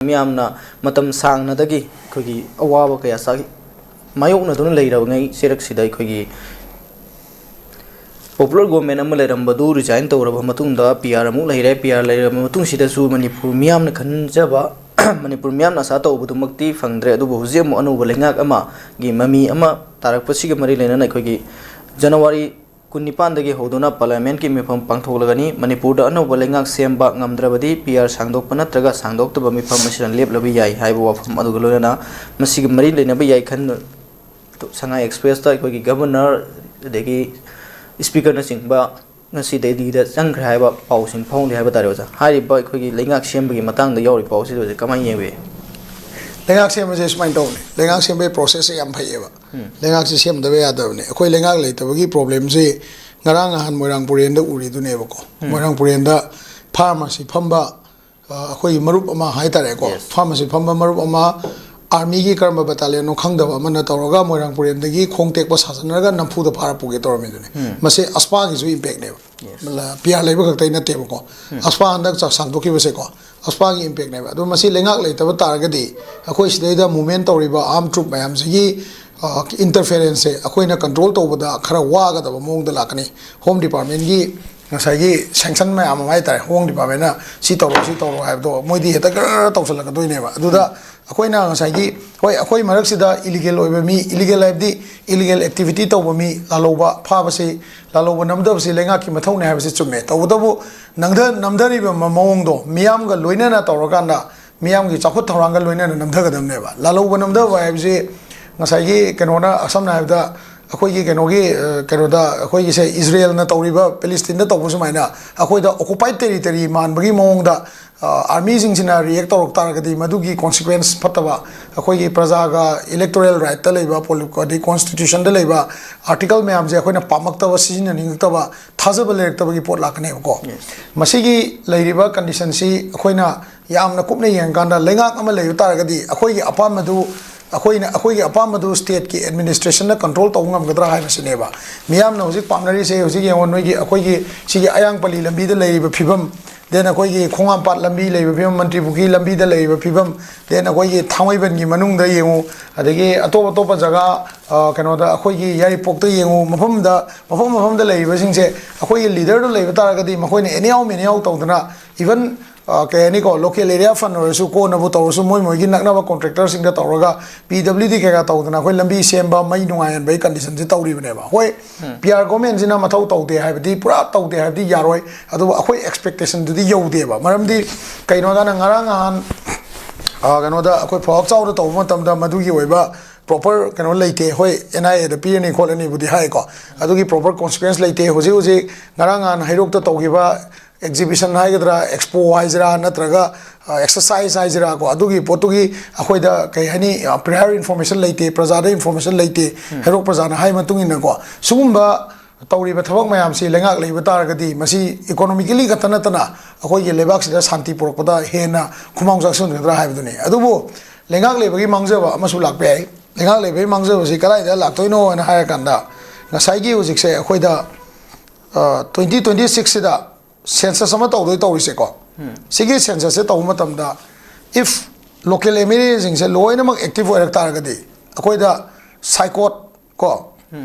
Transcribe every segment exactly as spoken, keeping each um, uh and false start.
ꯃꯤꯌꯥꯝꯅ ꯃꯇꯝ ꯁꯥꯡꯅꯗꯒꯤ ꯑꯩꯈꯣꯏꯒꯤ ꯑꯋꯥꯕ ꯀꯌꯥ ꯆꯥꯈꯤ-, ꯃꯥꯌꯣꯛꯅꯗꯨꯅ ꯂꯩꯔꯕꯉꯩ ꯆꯩꯔꯛꯁꯤꯗ ꯑꯩꯈꯣꯏꯒꯤ popular government ꯑꯃ ꯂꯩꯔꯝꯕꯗꯨ resign ꯇꯧꯔꯕ ꯃꯇꯨꯡꯗ P R ꯑꯃꯨꯛ ꯂꯩꯔꯦ꯫ P R ꯂꯩꯔꯕ ꯃꯇꯨꯡꯁꯤꯗꯁꯨ ꯃꯅꯤꯄꯨꯔ ꯃꯤꯌꯥꯝꯅ ꯈꯟꯖꯕ, ꯃꯅꯤꯄꯨꯔ ꯃꯤꯌꯥꯝꯅ ꯑꯁꯥ ꯇꯧꯕꯗꯨꯃꯛꯇꯤ ꯐꯪꯗ꯭ꯔꯦ꯫ ꯑꯗꯨꯕꯨ ꯍꯧꯖꯤꯛ ꯑꯃꯨꯛ ꯑꯅꯧꯕ ꯂꯩꯉꯥꯛ ꯑꯃꯒꯤ ꯃꯃꯤ ꯑꯃ ꯇꯥꯔꯛꯄꯁꯤꯒ ꯃꯔꯤ ꯂꯩꯅꯅ ꯑꯩꯈꯣꯏꯒꯤ January ꯀꯨꯟꯅꯤꯄꯥꯟꯗꯒꯤ ꯍꯧꯗꯨꯅ Parliamentꯀꯤ ꯃꯤꯐꯝ ꯄꯥꯡꯊꯣꯛꯂꯒꯅꯤ꯫ ꯃꯅꯤꯄꯨꯔꯗ ꯑꯅꯧꯕ ꯂꯩꯉꯥꯛ ꯁꯦꯝꯕ ꯉꯝꯗ꯭ꯔꯕꯗꯤ P R ꯁꯥꯡꯗꯣꯛꯄ ꯅꯠꯇ꯭ꯔꯒ ꯁꯥꯡꯗꯣꯛꯇꯕ ꯃꯤꯐꯝ ꯑꯁꯤꯅ ꯂꯦꯞꯂꯕ ꯌꯥꯏ ꯍꯥꯏꯕ ꯋꯥꯐꯝ ꯑꯗꯨꯒ ꯂꯣꯏꯅꯅ ꯃꯁꯤꯒ ꯃꯔꯤ ꯂꯩꯅꯕ ꯌꯥꯏ ꯈꯟ-, ꯁꯉꯥꯏ Expressꯇ ꯑꯩꯈꯣꯏꯒꯤ Governor ꯑꯗꯒꯤ Speakerꯅꯆꯤꯡꯕ ꯉꯁꯤ ꯗꯦꯜꯂꯤꯗ ꯆꯪꯈ꯭ꯔꯦ ꯍꯥꯏꯕ ꯄꯥꯎꯁꯤꯡ ꯐꯥꯎꯅꯔꯤ ꯍꯥꯏꯕ ꯇꯥꯔꯦ ꯑꯣꯖꯥ꯫ ꯍꯥꯏꯔꯤꯕ ꯑꯩꯈꯣꯏꯒꯤ ꯂꯩꯉꯥꯛ ꯁꯦꯝꯕꯒꯤ ꯃꯇꯥꯡꯗ ꯌꯥꯎꯔꯤꯕ ꯄꯥꯎꯁꯤꯗ ꯑꯣꯖꯥ ꯀꯃꯥꯏꯅ ꯌꯦꯡꯕꯤ? ꯂꯩꯉꯥꯛ ꯁꯦꯝꯕꯁꯦ ꯁꯨꯃꯥꯏꯅ ꯇꯧꯕꯅꯤ, ꯂꯩꯉꯥꯛ ꯁꯦꯝꯕꯒꯤ processꯁꯦ ꯌꯥꯝ ꯐꯩꯌꯦꯕ꯫ ꯎꯝ꯫ ꯂꯩꯉꯥꯛꯁꯦ ꯁꯦꯝꯗꯕ ꯌꯥꯗꯕꯅꯤ꯫ ꯑꯩꯈꯣꯏ ꯂꯩꯉꯥꯛ ꯂꯩꯇꯕꯒꯤ problemꯁꯤ ꯉꯔꯥꯡ ꯅꯍꯥꯟ ꯃꯣꯏꯔꯥꯡ ꯄꯨꯔꯦꯟꯗ ꯎꯔꯤꯗꯨꯅꯦꯕꯀꯣ꯫ ꯎꯝ꯫ ꯃꯣꯏꯔꯥꯡ ꯄꯨꯔꯦꯟꯗ pharmacy ꯐꯝꯕ, ꯑ, ꯑꯩꯈꯣꯏꯒꯤ ꯃꯔꯨꯞ ꯑꯃ ꯍꯥꯏꯇꯥꯔꯦꯀꯣ, Yes. Pharmacy ꯐꯝꯕ ꯃꯔꯨꯞ ꯑꯃ armyꯒꯤ ꯀꯔꯝꯕ battalionꯅꯣ ꯈꯪꯗꯕ ꯑꯃꯅ ꯇꯧꯔꯒ ꯃꯣꯏꯔꯥꯡ ꯄꯨꯔꯦꯟꯗꯒꯤ ꯈꯣꯡ ꯇꯦꯛꯄ ꯁꯥꯖꯟꯅꯔꯒ ꯅꯝꯐꯨꯗ ꯐꯥꯔ ꯄꯨꯒꯦ ꯇꯧꯔꯝꯃꯤꯗꯨꯅꯤ꯫ ꯎꯝ꯫ ꯃꯁꯤ AFSPAꯒꯤꯁꯨ impactꯅꯦꯕ꯫ Yes. ꯂ-, P R ꯂꯩꯕ ꯈꯛꯇꯩ ꯅꯠꯇꯦꯕꯀꯣ꯫ ꯎꯝ꯫ AFSPA ꯍꯟꯗꯛ ꯆꯥꯛ ꯁꯥꯡꯗꯣꯛꯈꯤꯕꯁꯦꯀꯣ, AFSPAꯒꯤ impactꯅꯦꯕ꯫ ꯑꯗꯣ ꯃꯁꯤ ꯂꯩꯉꯥꯛ ꯂꯩꯇꯕ ꯇꯥꯔꯒꯗꯤ ꯑꯩꯈꯣꯏ ꯁꯤꯗꯩꯗ movement ꯇꯧꯔꯤꯕ armed troop ꯃꯌꯥꯝꯁꯤꯒꯤ, ꯑ, interferenceꯁꯦ ꯑꯩꯈꯣꯏꯅ control ꯇꯧꯕꯗ ꯈꯔ ꯋꯥꯒꯗꯕ ꯃꯑꯣꯡꯗ ꯂꯥꯛꯀꯅꯤ꯫ Home Departmentꯀꯤ ꯉꯁꯥꯏꯒꯤ sanction ꯃꯌꯥꯝ ꯑꯃ ꯍꯥꯏꯇꯥꯔꯦ, Home Departmentꯅ ꯁꯤ ꯇꯧꯔꯣ, ꯁꯤ ꯇꯧꯔꯣ ꯍꯥꯏꯕꯗꯣ ꯃꯣꯏꯗꯤ ꯍꯦꯛꯇ ꯒꯔ ꯇꯧꯁꯜꯂꯛꯀꯗꯣꯏꯅꯦꯕ꯫ ꯑꯗꯨꯗ ꯑꯩꯈꯣꯏꯅ ꯉꯁꯥꯏꯒꯤ, ꯍꯣꯏ, ꯑꯩꯈꯣꯏ ꯃꯔꯛꯁꯤꯗ illegal ꯑꯣꯏꯕ ꯃꯤ, illegal ꯍꯥꯏꯕꯗꯤ illegal activity ꯇꯧꯕ ꯃꯤ, ꯂꯥꯜꯍꯧꯕ ꯐꯥꯕꯁꯤ, ꯂꯥꯜꯍꯧꯕ ꯅꯝꯊꯕꯁꯤ ꯂꯩꯉꯥꯛꯀꯤ ꯃꯊꯧꯅꯦ ꯍꯥꯏꯕꯁꯤ ꯆꯨꯝꯃꯦ꯫ ꯇꯧꯕꯇꯕꯨ ꯅꯝꯊ-, ꯅꯝꯊꯔꯤꯕ ꯃ-, ꯃꯑꯣꯡꯗꯣ ꯃꯤꯌꯥꯝꯒ ꯂꯣꯏꯅꯅ ꯇꯧꯔꯀꯥꯟꯗ ꯃꯤꯌꯥꯝꯒꯤ ꯆꯥꯎꯈꯠ ꯊꯧꯔꯥꯡꯒ ꯂꯣꯏꯅꯅ ꯅꯝꯊꯒꯗꯕꯅꯦꯕ꯫ ꯂꯥꯜꯍꯧꯕ ꯅꯝꯊꯕ ꯍꯥꯏꯕꯁꯤ ꯉꯁꯥꯏꯒꯤ ꯀꯩꯅꯣꯅ, ꯁꯝꯅ ꯍꯥꯏꯔꯕꯗ ꯑꯩꯈꯣꯏꯒꯤ ꯀꯩꯅꯣꯒꯤ, ꯑ, ꯀꯩꯅꯣꯗ ꯑꯩꯈꯣꯏꯒꯤꯁꯦ ꯏꯖꯔꯦꯜꯅ ꯇꯧꯔꯤꯕ ꯄꯦꯂꯦꯁꯇꯤꯟꯗ ꯇꯧꯕ ꯁꯨꯃꯥꯏꯅ ꯑꯩꯈꯣꯏꯗ occupied territory ꯃꯥꯟꯕꯒꯤ ꯃꯑꯣꯡꯗ, ꯑ, armyꯁꯤꯡꯁꯤꯅ react ꯇꯧꯔꯛ ꯇꯥꯔꯒꯗꯤ ꯃꯗꯨꯒꯤ consequence ꯐꯠꯇꯕ, ꯑꯩꯈꯣꯏꯒꯤ ꯄ꯭ꯔꯖꯥꯒ electoral rightꯇ ꯂꯩꯕ, ꯄꯣꯂꯤ-, ꯑꯗꯩ constitutionꯗ ꯂꯩꯕ article ꯃꯌꯥꯝꯁꯦ ꯑꯩꯈꯣꯏꯅ ꯄꯥꯝꯃꯛꯇꯕ, ꯁꯤꯖꯤꯟꯅꯅꯤꯡꯉꯛꯇꯕ, ꯊꯥꯖꯕ ꯂꯩꯔꯛꯇꯕꯒꯤ ꯄꯣꯠ ꯂꯥꯛꯀꯅꯦꯕꯀꯣ꯫ Yes. ꯃꯁꯤꯒꯤ ꯂꯩꯔꯤꯕ conditionꯁꯤ ꯑꯩꯈꯣꯏꯅ ꯌꯥꯝꯅ ꯀꯨꯞꯅ ꯌꯦꯡꯉꯀꯥꯟꯗ ꯂꯩꯉꯥꯛ ꯑꯃ ꯂꯩꯕ ꯇꯥꯔꯒꯗꯤ ꯑꯩꯈꯣꯏꯒꯤ ꯑꯄꯥꯝꯕꯗꯨ, ꯑꯩꯈꯣꯏꯅ, ꯑꯩꯈꯣꯏꯒꯤ ꯑꯄꯥꯝꯕꯗꯨ stateꯀꯤ administrationꯅ control ꯇꯧꯕ ꯉꯝꯒꯗ꯭ꯔꯥ ꯍꯥꯏꯕꯁꯤꯅꯦꯕ꯫ ꯃꯤꯌꯥꯝꯅ ꯍꯧꯖꯤꯛ ꯄꯥꯝꯅꯔꯤꯁꯦ, ꯍꯧꯖꯤꯛ ꯌꯦꯡꯉꯣ, ꯅꯣꯏꯒꯤ, ꯑꯩꯈꯣꯏꯒꯤ ꯁꯤꯒꯤ ꯑꯌꯥꯡ ꯄꯜꯂꯤ ꯂꯝꯕꯤꯗ ꯂꯩꯔꯤꯕ ꯐꯤꯕꯝ, then ꯑꯩꯈꯣꯏꯒꯤ ꯈꯣꯡꯉꯥꯝꯄꯥꯠ ꯂꯝꯕꯤ ꯂꯩꯕ ꯐꯤꯕꯝ, ꯃꯟꯇ꯭ꯔꯤ ꯄꯨꯈ꯭ꯔꯤ ꯂꯝꯕꯤꯗ ꯂꯩꯔꯤꯕ ꯐꯤꯕꯝ, then ꯑꯩꯈꯣꯏꯒꯤ ꯊꯥꯡꯃꯩꯕꯟꯒꯤ ꯃꯅꯨꯡꯗ ꯌꯦꯡꯉꯨ, ꯑꯗꯒꯤ ꯑꯇꯣꯞ ꯑꯇꯣꯞꯄ ꯖꯒꯥ, ꯑ, ꯀꯩꯅꯣꯗ ꯑꯩꯈꯣꯏꯒꯤ ꯌꯥꯏꯔꯤꯄꯣꯛꯇ ꯌꯦꯡꯉꯨ, ꯃꯐꯝꯗ, ꯃꯐꯝ ꯃꯐꯝꯗ ꯂꯩꯔꯤꯕꯁꯤꯡꯁꯦ ꯑꯩꯈꯣꯏꯒꯤ ꯂꯤꯗꯔꯗꯨ ꯂꯩꯕ ꯇꯥꯔꯒꯗꯤ ꯃꯈꯣꯏꯅ ꯑꯦꯅꯤꯍꯥꯎ ꯃꯦꯅꯤꯍꯥꯎ ꯇꯧꯗꯅ, ꯏꯚꯟ, ꯑ, ꯀꯩ ꯍꯥꯏꯅꯤꯀꯣ, ꯂꯣꯀꯦꯜ ꯑꯦꯔꯤꯌꯥ ꯐꯟ ꯑꯣꯏꯔꯁꯨ, ꯀꯣꯟꯅꯕꯨ ꯇꯧꯔꯁꯨ, ꯃꯣꯏ ꯃꯣꯏꯒꯤ ꯅꯛꯅꯕ ꯀꯣꯟꯇ꯭ꯔꯦꯛꯇꯔꯁꯤꯡꯒ ꯇꯧꯔꯒ ꯄꯤ ꯗꯕ꯭ꯂꯤꯎ ꯗꯤ ꯀꯩꯀꯥ ꯇꯧꯗꯅ ꯑꯩꯈꯣꯏ ꯂꯝꯕꯤ ꯁꯦꯝꯕ, ꯃꯩ ꯅꯨꯡꯉꯥꯏꯍꯟꯕꯒꯤ ꯀꯟꯗꯤꯁꯟꯁꯤ ꯇꯧꯔꯤꯕꯅꯦꯕ꯫ ꯍꯣꯏ, ꯄꯤ ꯑꯥꯔ ꯒꯣꯔꯃꯦꯟꯁꯤꯅ ꯃꯊꯧ ꯇꯧꯗꯦ ꯍꯥꯏꯕꯗꯤ, ꯄꯨꯔꯥ ꯇꯧꯗꯦ ꯍꯥꯏꯕꯗꯤ ꯌꯥꯔꯣꯏ, ꯑꯗꯨꯕꯨ ꯑꯩꯈꯣꯏ ꯑꯦꯛꯁꯄꯦꯛꯇꯦꯁꯟꯗꯨꯗꯤ ꯌꯧꯗꯦꯕ꯫ ꯃꯔꯝꯗꯤ ꯀꯩꯅꯣꯗꯅ ꯉꯔꯥꯡ ꯅꯍꯥꯟ, ꯑ, ꯀꯩꯅꯣꯗ ꯑꯩꯈꯣꯏ ꯐꯣꯔꯥꯛ ꯆꯥꯎꯗ ꯇꯧꯕ ꯃꯇꯝꯗ ꯃꯗꯨꯒꯤ ꯑꯣꯏꯕ ꯄ꯭ꯔꯣꯄꯔ ꯀꯩꯅꯣ ꯂꯩꯇꯦ꯫ ꯍꯣꯏ, ꯑꯦꯟ ꯑꯥꯏ ꯑꯦꯗ ꯄꯤꯔꯅꯤ ꯈꯣꯠꯂꯅꯤꯕꯨꯗꯤ ꯍꯥꯏꯀꯣ, ꯑꯗꯨꯒꯤ ꯄ꯭ꯔꯣꯄꯔ ꯀꯣꯟꯁꯤꯀ꯭ꯋꯦꯟꯁ ꯂꯩꯇꯦ꯫ ꯍꯧꯖꯤꯛ ꯍꯧꯖꯤꯛ ꯉꯔꯥꯡ ꯅꯍꯥꯟ ꯍꯩꯔꯣꯛꯇ ꯇꯧꯈꯤꯕ ꯑꯦꯛꯖꯤꯕꯤꯁꯟ ꯍꯥꯏꯒꯗ꯭ꯔꯥ, ꯑꯦꯛꯁꯄꯣ ꯍꯥꯏꯁꯤꯔꯥ, ꯅꯠꯇ꯭ꯔꯒ, ꯑ, ꯑꯦꯛꯁꯔꯁꯥꯏꯁ ꯍꯥꯏꯁꯤꯔꯥ ꯀꯣ, ꯑꯗꯨꯒꯤ ꯄꯣꯠꯇꯨꯒꯤ ꯑꯩꯈꯣꯏꯗ ꯀꯩ ꯍꯥꯏꯅꯤ, ꯑ, ꯄ꯭ꯔꯤꯌꯥꯔ ꯏꯟꯐꯣꯔꯃꯦꯁꯟ ꯂꯩꯇꯦ, ꯄ꯭ꯔꯖꯥꯗ ꯏꯟꯐꯣꯔꯃꯦꯁꯟ ꯂꯩꯇꯦ꯫ ꯍꯩꯔꯣꯛ ꯄ꯭ꯔꯖꯥꯅ ꯍꯥꯏ ꯃꯇꯨꯡ ꯏꯟꯅꯀꯣ, ꯁꯤꯒꯨꯝꯕ ꯇꯧꯔꯤꯕ ꯊꯕꯛ ꯃꯌꯥꯝꯁꯤ ꯂꯩꯉꯥꯛ ꯂꯩꯕ ꯇꯥꯔꯒꯗꯤ ꯃꯁꯤ ꯏꯀꯣꯅꯣꯃꯤꯀꯦꯂꯤ ꯈꯛꯇ ꯅꯠꯇꯅ ꯑꯩꯈꯣꯏꯒꯤ ꯂꯩꯕꯥꯛꯁꯤꯗ ꯁꯥꯟꯇꯤ ꯄꯨꯔꯛꯄꯗ ꯍꯦꯟꯅ ꯈꯨꯃꯥꯡ ꯆꯥꯎꯁꯤꯟꯒꯗ꯭ꯔꯥ ꯍꯥꯏꯕꯗꯨꯅꯤ꯫ ꯑꯗꯨꯕꯨ ꯂꯩꯉꯥꯛ ꯂꯩꯕꯒꯤ ꯃꯥꯡꯖꯕ ꯑꯃꯁꯨ ꯂꯥꯛꯄ ꯌꯥꯏ꯫ ꯂꯩꯉꯥꯛ ꯂꯩꯕꯒꯤ ꯃꯥꯡꯖꯕꯁꯤ ꯀꯗꯥꯏꯗ ꯂꯥꯛꯇꯣꯏꯅꯣ ꯍꯥꯏꯅ ꯍꯥꯏꯔꯀꯥꯟꯗ, ꯉꯁꯥꯏꯒꯤ ꯍꯧꯖꯤꯛꯁꯦ ꯑꯩꯈꯣꯏꯗ, ꯑ, ꯇ꯭ꯋꯦꯟꯇꯤ ꯇ꯭ꯋꯦꯟꯇꯤ ꯁꯤꯛꯁꯁꯤꯗ ꯁꯦꯟꯁꯁ ꯑꯃ ꯇꯧꯗꯣꯏ ꯇꯧꯔꯤꯁꯦꯀꯣ꯫ ꯁꯤꯒꯤ ꯁꯦꯟꯁꯁꯁꯦ ꯇꯧꯕ ꯃꯇꯝꯗ, ꯏꯐ ꯂꯣꯀꯦꯜ ꯑꯦꯝ ꯑꯦꯜ ꯑꯦꯁꯤꯡꯁꯦ ꯂꯣꯏꯅꯃꯛ ꯑꯦꯛꯇꯤꯚ ꯑꯣꯏꯔꯛ ꯇꯥꯔꯒꯗꯤ, ꯑꯩꯈꯣꯏꯗ ꯁꯥꯏꯀꯣꯠ ꯀꯣ,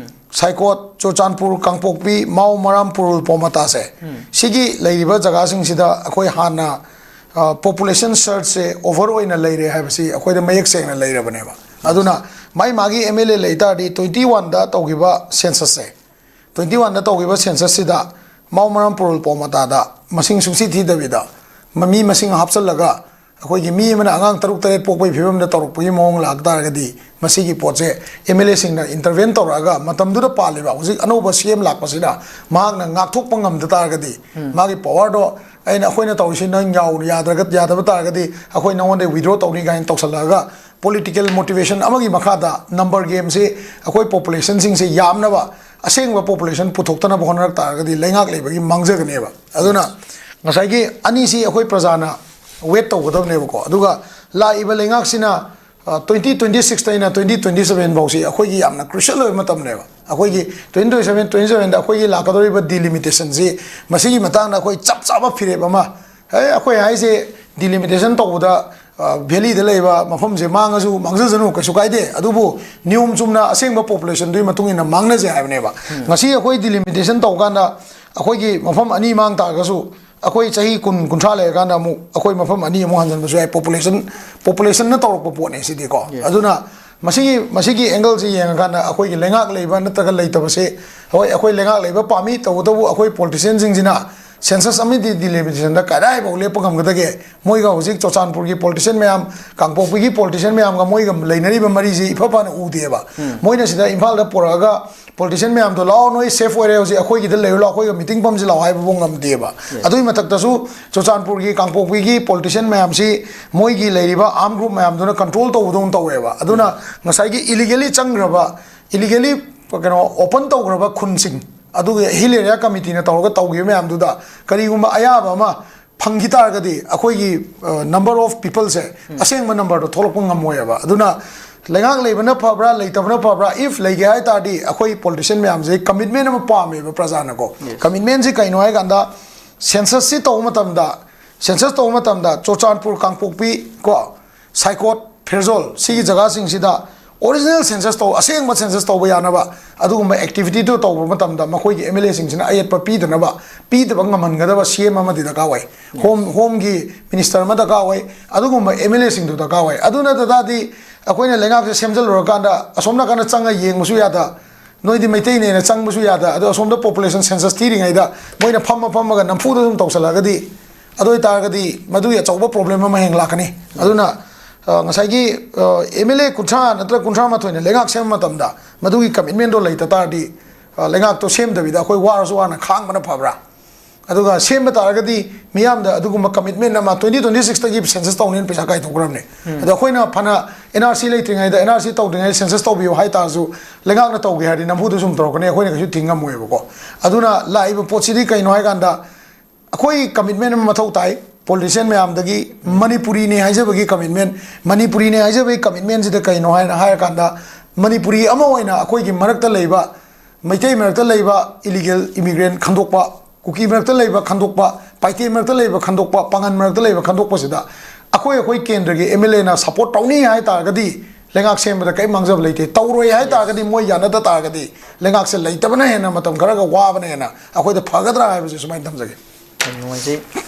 ꯁꯥꯏꯀꯣꯠ, ꯆꯨꯔꯆꯥꯟꯄꯨꯔ, ꯀꯥꯡꯄꯣꯛꯄꯤ, ꯃꯥꯎ, ꯃꯔꯥꯝ, ꯄꯨꯔꯨꯜ, ꯄꯣꯃꯇꯥꯁꯦ, ꯁꯤꯒꯤ ꯂꯩꯔꯤꯕ ꯖꯒꯥꯁꯤꯡꯁꯤꯗ ꯑꯩꯈꯣꯏ ꯍꯥꯟꯅ, ꯑ, ꯄꯣꯄꯨꯂꯦꯁꯟ ꯁꯔꯆꯁꯦ ꯑꯣꯚꯔ ꯑꯣꯏꯅ ꯂꯩꯔꯦ ꯍꯥꯏꯕꯁꯤ ꯑꯩꯈꯣꯏꯗ ꯃꯌꯦꯛ ꯁꯦꯡꯅ ꯂꯩꯔꯕꯅꯦꯕ꯫ ꯑꯗꯨꯅ ꯃꯥꯏ ꯃꯥꯒꯤ ꯑꯦꯝ ꯑꯦꯜ ꯑꯦ ꯂꯩ ꯇꯥꯔꯗꯤ, ꯇ꯭ꯋꯦꯟꯇꯤ ꯋꯥꯟꯗ ꯇꯧꯈꯤꯕ ꯁꯦꯟꯁꯁꯁꯦ, ꯇ꯭ꯋꯦꯟꯇꯤ ꯋꯥꯟꯗ ꯇꯧꯈꯤꯕ ꯁꯦꯟꯁꯁꯁꯤꯗ ꯃꯥꯎ, ꯃꯔꯥꯝ, ꯄꯨꯔꯨꯜ, ꯄꯣꯃꯇꯥꯗ ꯃꯁꯤꯡ ꯁꯨꯡꯊꯤ ꯊꯤꯗꯕꯤꯗ, ꯃ-, ꯃꯤ ꯃꯁꯤꯡ ꯍꯥꯞꯆꯜꯂꯒ, ꯑꯩꯈꯣꯏꯒꯤ ꯃꯤ ꯑꯃꯅ ꯑꯉꯥꯡ ꯇꯔꯨꯛ ꯇꯔꯦꯠ ꯄꯣꯛꯄꯒꯤ ꯐꯤꯕꯝꯗ ꯇꯧꯔꯛꯄꯒꯤ ꯃꯑꯣꯡ ꯂꯥꯛ ꯇꯥꯔꯒꯗꯤ, ꯃꯁꯤꯒꯤ ꯄꯣꯠꯁꯦ ꯑꯦꯝ ꯑꯦꯜ ꯑꯦꯁꯤꯡꯅ ꯏꯟꯇꯔꯚꯦꯟ ꯇꯧꯔꯛꯑꯒ, ꯃꯇꯝꯗꯨꯗ ꯄꯥꯜꯂꯤꯕ ꯍꯧꯖꯤꯛ ꯑꯅꯧꯕ ꯁꯤ ꯑꯦꯝ ꯂꯥꯛꯄꯁꯤꯅ ꯃꯍꯥꯛꯅ ꯉꯥꯛꯊꯣꯛꯄ ꯉꯝꯗ ꯇꯥꯔꯒꯗꯤ, ꯃꯥꯒꯤ ꯄꯋꯥꯔꯗꯣ ꯑꯩꯅ, ꯑꯩꯈꯣꯏꯅ ꯇꯧꯔꯤꯁꯤ ꯅꯪ ꯌꯥꯎ-, ꯌꯥꯗ꯭ꯔꯒ, ꯌꯥꯗꯕ ꯇꯥꯔꯒꯗꯤ ꯑꯩꯈꯣꯏ ꯅꯉꯣꯟꯗ ꯋꯤꯗ꯭ꯔꯣ ꯇꯧꯅꯤ ꯀꯥꯏꯅ ꯇꯧꯁꯜꯂꯛꯑꯒ, ꯄꯣꯂꯤꯇꯤꯀꯦꯜ ꯃꯣꯇꯤꯚꯦꯁꯟ ꯑꯃꯒꯤ ꯃꯈꯥꯗ ꯅꯝꯕꯔ ꯒꯦꯝꯁꯤ ꯑꯩꯈꯣꯏ ꯄꯣꯄꯨꯂꯦꯁꯟꯁꯤꯡꯁꯦ ꯌꯥꯝꯅꯕ, ꯑꯁꯦꯡꯕ ꯄꯣꯄꯨꯂꯦꯁꯟ ꯄꯨꯊꯣꯛꯇꯅꯕ ꯍꯣꯠꯅꯔꯛ ꯇꯥꯔꯒꯗꯤ ꯂꯩꯉꯥꯛ ꯂꯩꯕꯒꯤ ꯃꯥꯡꯖꯒꯅꯦꯕ꯫ ꯑꯗꯨꯅ ꯉꯁꯥꯏꯒꯤ ꯑꯅꯤꯁꯤ ꯑꯩꯈꯣꯏ ꯄ꯭ꯔꯖꯥꯅ ꯋꯦꯠ ꯇꯧꯒꯗꯕꯅꯦꯕꯀꯣ꯫ ꯑꯗꯨꯒ ꯂꯥꯛꯏꯕ ꯂꯩꯉꯥꯛꯁꯤꯅ, ꯇ꯭ꯋꯦꯟꯇꯤ ꯇ꯭ꯋꯦꯟꯇꯤ ꯁꯤꯛꯁꯇꯩꯅ ꯇ꯭ꯋꯦꯟꯇꯤ ꯇ꯭ꯋꯦꯟꯇꯤ ꯁꯦꯚꯦꯟ ꯐꯥꯎꯁꯤ ꯑꯩꯈꯣꯏꯒꯤ ꯌꯥꯝꯅ ꯀ꯭ꯔꯨꯁꯤꯌꯦꯜ ꯑꯣꯏꯕ ꯃꯇꯝꯅꯦꯕ꯫ ꯑꯩꯈꯣꯏꯒꯤ ꯇ꯭ꯋꯦꯟꯇꯤ ꯇ꯭ꯋꯦꯟꯇꯤ ꯁꯦꯚꯦꯟ ꯇ꯭ꯋꯦꯟꯇꯤ ꯁꯦꯚꯦꯟꯗ ꯑꯩꯈꯣꯏꯒꯤ ꯂꯥꯛꯀꯗꯧꯔꯤꯕ ꯗꯤꯂꯤꯃꯤꯇꯦꯁꯟꯁꯤ, ꯃꯁꯤꯒꯤ ꯃꯇꯥꯡꯗ ꯑꯩꯈꯣꯏ ꯆꯞ ꯆꯥꯕ ꯐꯤꯔꯦꯞ ꯑꯃ, ꯑꯦ, ꯑꯩꯈꯣꯏ ꯍꯥꯏꯁꯦ ꯗꯤꯂꯤꯃꯤꯇꯦꯁꯟ ꯇꯧꯕꯗ, ꯚꯦꯂꯤꯗ ꯂꯩꯕ ꯃꯐꯝꯁꯦ ꯃꯥꯡꯉꯁꯨ ꯃꯥꯡꯖꯁꯅꯨ, ꯀꯩꯁꯨ ꯀꯥꯏꯗꯦ, ꯑꯗꯨꯕꯨ ꯅꯤꯌꯣꯝ ꯆꯨꯝꯅ ꯑꯁꯦꯡꯕ ꯄꯣꯄꯨꯂꯦꯁꯟꯗꯨꯒꯤ ꯃꯇꯨꯡ ꯏꯟꯅ ꯃꯥꯡꯅꯁꯦ ꯍꯥꯏꯕꯅꯦꯕ꯫ ꯉꯁꯤ ꯑꯩꯈꯣꯏ ꯗꯤꯂꯤꯃꯤꯇꯦꯁꯟ ꯇꯧꯀꯥꯟꯗ ꯑꯩꯈꯣꯏꯒꯤ ꯃꯐꯝ ꯑꯅꯤ ꯃꯥꯡ ꯇꯥꯔꯒꯁꯨ, ꯑꯩꯈꯣꯏ ꯆꯍꯤ ꯀꯨꯟ, ꯀꯨꯟꯊ꯭ꯔꯥ ꯂꯩꯔꯀꯥꯟꯗ ꯑꯃꯨꯛ ꯑꯩꯈꯣꯏ ꯃꯐꯝ ꯑꯅꯤ ꯑꯃꯨꯛ ꯍꯟꯖꯤꯟꯕꯁꯨ ꯌꯥꯏ꯫ ꯄꯣꯄꯨꯂꯦꯁꯟ, ꯄꯣꯄꯨꯂꯦꯁꯟꯅ ꯇꯧꯔꯛꯄ ꯄꯣꯠꯅꯦ ꯁꯤꯗꯤꯀꯣ꯫ Yes. ꯑꯗꯨꯅ ꯃꯁꯤꯒꯤ, ꯃꯁꯤꯒꯤ ꯑꯦꯡꯒꯜꯁꯤ ꯌꯦꯡꯉꯀꯥꯟꯗ ꯑꯩꯈꯣꯏꯒꯤ ꯂꯩꯉꯥꯛ ꯂꯩꯕ ꯅꯠꯇ꯭ꯔꯒ ꯂꯩꯇꯕꯁꯦ, ꯍꯣꯏ, ꯑꯩꯈꯣꯏ ꯂꯩꯉꯥꯛ ꯂꯩꯕ ꯄꯥꯝꯃꯤ, ꯇꯧꯕꯇꯕꯨ ꯑꯩꯈꯣꯏ ꯄꯣꯂꯤꯇꯤꯁꯤꯌꯟꯁꯤꯡꯁꯤꯅ ꯁꯦꯟꯁꯁ ꯑꯃꯗꯤ ꯗꯤꯂꯤꯃꯤꯇꯦꯁꯟꯗ ꯀꯗꯥꯏꯐꯥꯎ ꯂꯦꯞꯄ ꯉꯝꯒꯗꯒꯦ? ꯃꯣꯏꯒ ꯍꯧꯖꯤꯛ ꯆꯨꯔꯆꯥꯟꯄꯨꯔꯒꯤ ꯄꯣꯂꯤꯇꯤꯁꯤꯌꯟ ꯃꯌꯥꯝ, ꯀꯥꯡꯄꯣꯛꯄꯤꯒꯤ ꯄꯣꯂꯤꯇꯤꯁꯤꯌꯟ ꯃꯌꯥꯝꯒ ꯃꯣꯏꯒ ꯂꯩꯅꯔꯤꯕ ꯃꯔꯤꯁꯤ ꯏꯐ ꯐꯅ ꯎꯗꯦꯕ꯫ ꯃꯣꯏꯅ ꯁꯤꯗ ꯏꯝꯐꯥꯜꯗ ꯄꯨꯔꯛꯑꯒ ꯄꯣꯂꯤꯇꯤꯁꯤꯌꯟ ꯃꯌꯥꯝꯗꯣ, "ꯂꯥꯛꯑꯣ, ꯅꯣꯏ ꯁꯦꯐ ꯑꯣꯏꯔꯦ ꯍꯧꯖꯤꯛ, ꯑꯩꯈꯣꯏꯒꯤꯗ ꯂꯩꯔꯨ ꯂꯥꯛꯑꯣ, ꯑꯩꯈꯣꯏꯒ ꯃꯤꯇꯤꯡ ꯐꯝꯁꯤ ꯂꯥꯛꯑꯣ" ꯍꯥꯏꯕꯐꯥꯎ ꯉꯝꯗꯦꯕ꯫ ꯑꯗꯨꯒꯤ ꯃꯊꯛꯇꯁꯨ ꯆꯨꯔꯆꯥꯟꯄꯨꯔꯒꯤ, ꯀꯥꯡꯄꯣꯛꯄꯤꯒꯤ ꯄꯣꯂꯤꯇꯤꯁꯤꯌꯟ ꯃꯌꯥꯝꯁꯤ ꯃꯣꯏꯒꯤ ꯂꯩꯔꯤꯕ ꯑꯥꯔꯝ ꯒ꯭ꯔꯨꯞ ꯃꯌꯥꯝꯗꯨꯅ ꯀꯟꯇ꯭ꯔꯣꯜ ꯇꯧꯕꯗꯧꯅ ꯇꯧꯋꯦꯕ꯫ ꯑꯗꯨꯅ ꯉꯁꯥꯏꯒꯤ ꯏꯂꯤꯒꯦꯂꯤ ꯆꯪꯈ꯭ꯔꯕ, ꯏꯂꯤꯒꯦꯂꯤ, ꯀꯩꯅꯣ, ꯑꯣꯄꯟ ꯇꯧꯈ꯭ꯔꯕ ꯈꯨꯟꯁꯤꯡ, ꯑꯗꯨꯒ ꯍꯤꯜ ꯑꯦꯔꯤꯌꯥ ꯀꯃꯤꯇꯤꯅ ꯇꯧꯔꯒ ꯇꯧꯈꯤꯕ ꯃꯌꯥꯝꯗꯨꯗ ꯀꯔꯤꯒꯨꯝꯕ ꯑꯌꯥꯕ ꯑꯃ ꯐꯪꯈꯤ ꯇꯥꯔꯒꯗꯤ, ꯑꯩꯈꯣꯏꯒꯤ number of peopleꯁꯦ, ꯑꯁꯦꯡꯕ ꯅꯝꯕꯔꯗꯣ ꯊꯣꯛꯂꯛꯄ ꯉꯝꯃꯣꯏꯕ꯫ ꯑꯗꯨꯅ ꯂꯩꯉꯥꯛ ꯂꯩꯕꯅ ꯐꯕ꯭ꯔꯥ, ꯂꯩꯇꯕꯅ ꯐꯕ꯭ꯔꯥ? If ꯂꯩꯒꯦ ꯍꯥꯏ ꯇꯥꯔꯗꯤ, ꯑꯩꯈꯣꯏ ꯄꯣꯂꯤꯇꯤꯁꯤꯌꯟ ꯃꯌꯥꯝꯁꯦ ꯀꯃꯤꯠꯃꯦꯟ ꯑꯃ ꯄꯥꯝꯃꯦꯕ ꯄ꯭ꯔꯖꯥꯅꯀꯣ꯫ ꯀꯃꯤꯠꯃꯦꯟꯁꯤ ꯀꯩꯅꯣ ꯍꯥꯏ ꯀꯥꯟꯗ, ꯁꯦꯟꯁꯁꯁꯤ ꯇꯧꯕ ꯃꯇꯝꯗ, ꯁꯦꯟꯁꯁ ꯇꯧꯕ ꯃꯇꯝꯗ ꯆꯨꯔꯆꯥꯟꯄꯨꯔ, ꯀꯥꯡꯄꯣꯛꯄꯤ ꯀꯣ, ꯁꯥꯏꯀꯣꯠ, ꯐꯦꯔꯖꯣꯜ, ꯁꯤꯒꯤ ꯖꯒꯥꯁꯤꯡꯁꯤꯗ ꯑꯣꯔꯤꯖꯤꯅꯦꯜ ꯁꯦꯟꯁꯁ ꯇꯧ, ꯑꯁꯦꯡꯕ ꯁꯦꯟꯁꯁ ꯇꯧꯕ ꯌꯥꯅꯕ ꯑꯗꯨꯒꯨꯝꯕ ꯑꯦꯛꯇꯤꯚꯤꯇꯤꯗꯨ ꯇꯧꯕ ꯃꯇꯝꯗ ꯃꯈꯣꯏꯒꯤ ꯑꯦꯝ ꯑꯦꯜ ꯑꯦꯁꯤꯡꯁꯤꯅ ꯑꯌꯦꯠꯄ ꯄꯤꯗꯅꯕ, ꯄꯤꯗꯕ ꯉꯝꯍꯟꯒꯗꯕ ꯁꯤ ꯑꯦꯝ ꯑꯃꯗꯤ ꯗꯔꯀꯥꯔ ꯑꯣꯏ꯫ ꯍꯣꯝ, ꯍꯣꯝꯒꯤ ꯃꯤꯅꯤꯁꯇꯔ ꯑꯃ ꯗꯔꯀꯥꯔ ꯑꯣꯏ꯫ ꯑꯗꯨꯒꯨꯝꯕ ꯑꯦꯝ ꯑꯦꯜ ꯑꯦꯁꯤꯡꯗꯨ ꯗꯔꯀꯥꯔ ꯑꯣꯏ꯫ ꯑꯗꯨ ꯅꯠꯇ ꯇꯥꯔꯗꯤ ꯑꯩꯈꯣꯏꯅ ꯂꯩꯉꯥꯛꯁꯦ ꯁꯦꯝꯖꯤꯜꯂꯨꯔꯀꯥꯟꯗ ꯑꯁꯣꯝ ꯅꯥꯀꯟꯗ ꯆꯪꯉ ꯌꯦꯡꯕꯁꯨ ꯌꯥꯗ, ꯅꯣꯏꯗꯤ ꯃꯩꯇꯩꯅꯦꯅ ꯆꯪꯕꯁꯨ ꯌꯥꯗ, ꯑꯗꯣ ꯑꯁꯣꯝꯗ ꯄꯣꯄꯨꯂꯦꯁꯟ ꯁꯦꯟꯁꯁ ꯊꯤꯔꯤꯉꯩꯗ ꯃꯣꯏꯅ ꯐꯝꯃ ꯐꯝꯃꯒ ꯅꯝꯐꯨꯗ ꯑꯗꯨꯝ ꯇꯧꯁꯜꯂꯛꯑꯒꯗꯤ, ꯑꯗꯨ ꯑꯣꯏꯇꯥꯔꯒꯗꯤ ꯃꯗꯨꯒꯤ ꯑꯆꯧꯕ ꯄ꯭ꯔꯣꯕ꯭ꯂꯦꯝ ꯑꯃ ꯍꯦꯟꯅ ꯂꯥꯛꯀꯅꯤ꯫ ꯑꯗꯨꯅ, ꯑ, ꯉꯁꯥꯏꯒꯤ, ꯑꯦꯝ ꯑꯦꯜ ꯑꯦ ꯀꯨꯟꯊ꯭ꯔꯥ ꯅꯠꯇ꯭ꯔꯒ ꯀꯨꯟꯊ꯭ꯔꯥ ꯃꯥꯊꯣꯏꯅ ꯂꯩꯉꯥꯛ ꯁꯦꯝꯕ ꯃꯇꯝꯗ ꯃꯗꯨꯒꯤ ꯀꯃꯤꯠꯃꯦꯟꯗꯣ ꯂꯩꯇ ꯇꯥꯔꯗꯤ, ꯑ, ꯂꯩꯉꯥꯛꯇꯣ ꯁꯦꯝꯗꯕꯤꯗ ꯑꯩꯈꯣꯏ ꯋꯥꯔꯁꯨ ꯋꯥꯅ ꯈꯥꯡꯕꯅ ꯐꯕ꯭ꯔꯥ? ꯑꯗꯨꯒ ꯁꯦꯝꯕ ꯇꯥꯔꯒꯗꯤ ꯃꯤꯌꯥꯝꯗ ꯑꯗꯨꯒꯨꯝꯕ ꯀꯃꯤꯠꯃꯦꯟ ꯑꯃ, ꯇ꯭ꯋꯦꯟꯇꯤ ꯇ꯭ꯋꯦꯟꯇꯤ ꯁꯤꯛꯁꯇꯒꯤ ꯁꯦꯟꯁꯁ ꯇꯧꯅꯤꯅ ꯄꯩꯁꯥ ꯀꯥꯏꯊꯣꯛꯈ꯭ꯔꯕꯅꯦ꯫ ꯑꯗꯣ ꯑꯩꯈꯣꯏꯅ ꯐꯅ and R C ꯂꯩꯇ꯭ꯔꯤꯉꯩꯗ, and R C ꯇꯧꯗ꯭ꯔꯤꯉꯩꯗ ꯁꯦꯟꯁꯁ ꯇꯧꯕꯤꯌꯨ ꯍꯥꯏ ꯇꯥꯔꯁꯨ, ꯂꯩꯉꯥꯛꯅ ꯇꯧꯒꯦ ꯍꯥꯏꯔꯗꯤ ꯅꯝꯐꯨꯗ ꯁꯨꯝ ꯇꯧꯔꯛꯀꯅꯤ, ꯑꯩꯈꯣꯏꯅ ꯀꯩꯁꯨ ꯊꯤꯡꯉꯝꯃꯣꯏꯕꯀꯣ꯫ ꯑꯗꯨꯅ ꯂꯥꯛꯏꯕ ꯄꯣꯠꯁꯤꯗꯤ ꯀꯩꯅꯣ ꯍꯥꯏ ꯀꯥꯟꯗ, ꯑꯩꯈꯣꯏ ꯀꯃꯤꯠꯃꯦꯟ ꯑꯃ ꯃꯊꯧ ꯇꯥꯏ꯫ ꯄꯣꯂꯤꯇꯤꯁꯤꯌꯥꯟ ꯃꯌꯥꯝꯗꯒꯤ ꯃꯅꯤꯄꯨꯔꯤꯅꯦ ꯍꯥꯏꯖꯕꯒꯤ ꯀꯃꯤꯠꯃꯦꯟ, ꯃꯅꯤꯄꯨꯔꯤꯅꯦ ꯍꯥꯏꯖꯕꯒꯤ ꯀꯃꯤꯠꯃꯦꯟꯁꯤꯗ ꯀꯩꯅꯣ ꯍꯥꯏꯅ ꯍꯥꯏꯔꯀꯥꯟꯗ, ꯃꯅꯤꯄꯨꯔꯤ ꯑꯃ ꯑꯣꯏꯅ ꯑꯩꯈꯣꯏꯒꯤ ꯃꯔꯛꯇ ꯂꯩꯕ, ꯃꯩꯇꯩ ꯃꯔꯛꯇ ꯂꯩꯕ ꯏꯂꯤꯒꯦꯜ ꯏꯃꯤꯒ꯭ꯔꯦꯟ ꯈꯟꯗꯣꯛꯄ, ꯀꯨꯀꯤ ꯃꯔꯛꯇ ꯂꯩꯕ ꯈꯟꯗꯣꯛꯄ, ꯄꯥꯏꯇꯦ ꯃꯔꯛꯇ ꯂꯩꯕ ꯈꯟꯗꯣꯛꯄ, ꯄꯥꯉꯟ ꯃꯔꯛꯇ ꯂꯩꯕ ꯈꯟꯗꯣꯛꯄꯁꯤꯗ ꯑꯩꯈꯣꯏ, ꯑꯩꯈꯣꯏ ꯀꯦꯟꯗ꯭ꯔꯒꯤ ꯑꯦꯝ ꯑꯦꯜ ꯑꯦꯅ ꯁꯄꯣꯔꯠ ꯇꯧꯅꯤ ꯍꯥꯏ ꯇꯥꯔꯒꯗꯤ ꯂꯩꯉꯥꯛ ꯁꯦꯝꯕꯗ ꯀꯔꯤꯝ ꯃꯥꯡꯖꯕ ꯂꯩꯇꯦ꯫ ꯇꯧꯔꯣꯏ ꯍꯥꯏ ꯇꯥꯔꯒꯗꯤ, ꯃꯣꯏ ꯌꯥꯅꯗ ꯇꯥꯔꯒꯗꯤ ꯂꯩꯉꯥꯛꯁꯦ ꯂꯩꯇꯕꯅ ꯍꯦꯟꯅ, ꯃꯇꯝ ꯈꯔꯒ ꯋꯥꯕꯅ ꯍꯦꯟꯅ ꯑꯩꯈꯣꯏꯗ ꯐꯒꯗ꯭ꯔꯥ ꯍꯥꯏꯕꯁꯦ ꯁꯨꯃꯥꯏꯅ ꯊꯝꯖꯒꯦ꯫ ꯌꯥꯝ ꯅꯨꯡꯉꯥꯏꯖꯩ꯫